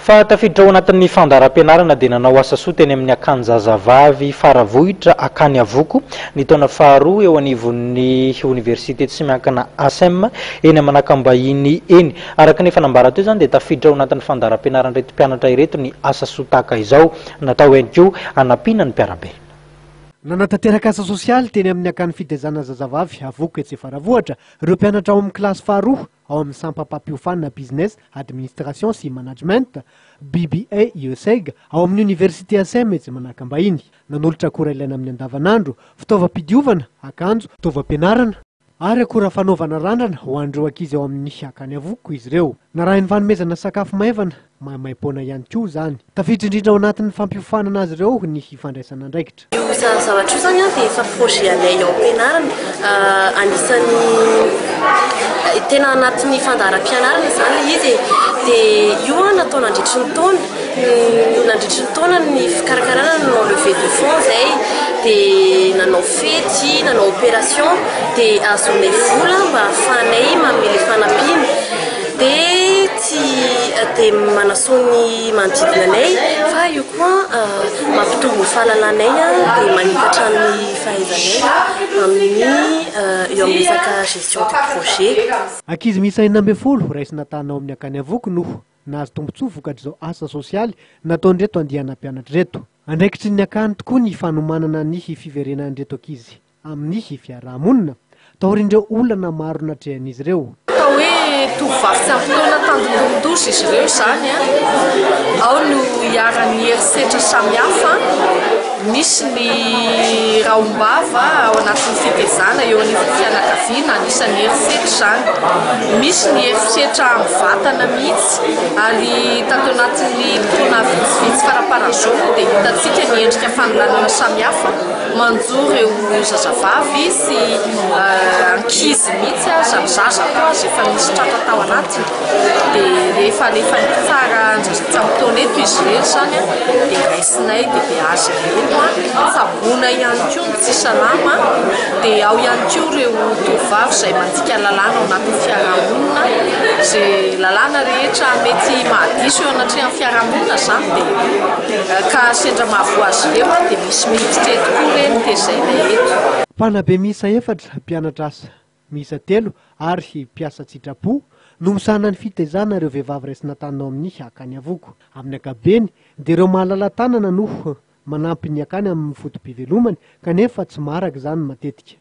Fa tafiditra ao anatin'ny fandaharam-pianarana dia nanao asa soa teny amin'ny Akany Zazavavy Faravohitra, Akany Avoko, ny taona faharoa eo anivon'ny Oniversite tsy miankina ACEM eny Manakambahiny eny. Araka ny efa nambara teo izany dia tafiditra ao anatin'ny fandaharam-pianaran'ireto mpianatra ireto ny asa soa tahaka izao, natao ihany koa hanampiana ny mpiara-belona. Nanatanteraka asa sosialy teny amin'ny Akany Fitaizana Zazavavy Avoko etsy Faravohitra ireo mpianatra ao amin'ny kilasy faharoa ao amin'ny sampam-pampiofanana Business Administration sy Management, BBA IESEG, ao amin'ny Oniversite ACEM etsy Manakambahiny. Nanolotra akora ilaina amin'ny andavanandro, fitaovam-pidiovana, akanjo, fitaovam-pianarana, ary akora fanaovana randrana ho an'ireo ankizy ao amin'ny Akany Avoko izy ireo. Narahin'ny fanomezana sakafo maivana, maimaimpoana ihany koa izany. Tafiditra indrindra ao anatin'ny fampiofanana azy ireo ny fandraisana andraikitra. Io zavatra io izany dia efa projet anay ao am-pianarana, anisan'ny tena anatin'ny fandaharam-pianarana izany ilay izy e. Dia io natao nandritry ny taona, nandritry ny taona ny fikarakarana nanao levée de fonds izay, dia nanao fety, nanao opération, dia ahazoanay vola mba ahafahanay manome ilay fanampiana. Dia tsy dia manasoa ny manodidina anay fa io koa mampitombo ny fahalalanay dia manitatra ny fahaizanay amin'ny eo amin'ny resaka gestion de projet. Ankizy miisa 16 raisina tanana ao amin'ny Akany Avoko no nahazo tombontsoa vokatr'izao asa sosialy nataon'ireto andiana mpianatra ireto. Andraikitry ny Akany tokoa ny fanomanana ny fiverenan'ireto ankizy amin'ny fiaraha-monina, taorian'ireo olana maro natrehan'izy ireo. Atao hoe tovovavy tsy ampy taona tandindomin-doza izy ireo izany, ao no iharan'ny herisetra samihafa, misy ny rahom-bava ao anatin'ny fitaizana eo anivon'ny fianakaviana, anisan'ny herisetra izany, misy ny herisetra amin'ny vatana mihitsy ary tato anatin'ny taona vitsivitsy faramparan'izao moa dia hitantsika ny endrika fanolanana samihafa. Manjo ireo zazavavy sy ankizy mihitsy aza, ny zaza koa aza efa nisy tratra tao anatiny. Dia rehefa alefan'ny mpitsara tsy ampy taona eto izy ireny izany dia raisinay dia beazina eto, tsaboina ihany koa ny tsy salama, dia ao ihany koa ireo tovovavy izay mandika lalàna ao anatin'ny fiarahamonina, izay lalàna rehetra mety mahadiso eo anatrehan'ny fiarahamonina izany dia ka sendra mahavoa azy ireo dia Misy miditra eto koa re ny tezaina eto. Mpanabe miisa efatra, mpianatra asa miisa telo ary mpiasa an-tsitrapo no misahana ny fitaizana ireo vehivavy raisina tanana ao amin'ny Akany Avoko. Amin'ny ankapobeny dia ireo mahalala-tanana no manampy ny akany amin'ny foto-pivelomany kanefa tsy maharaka izany matetika.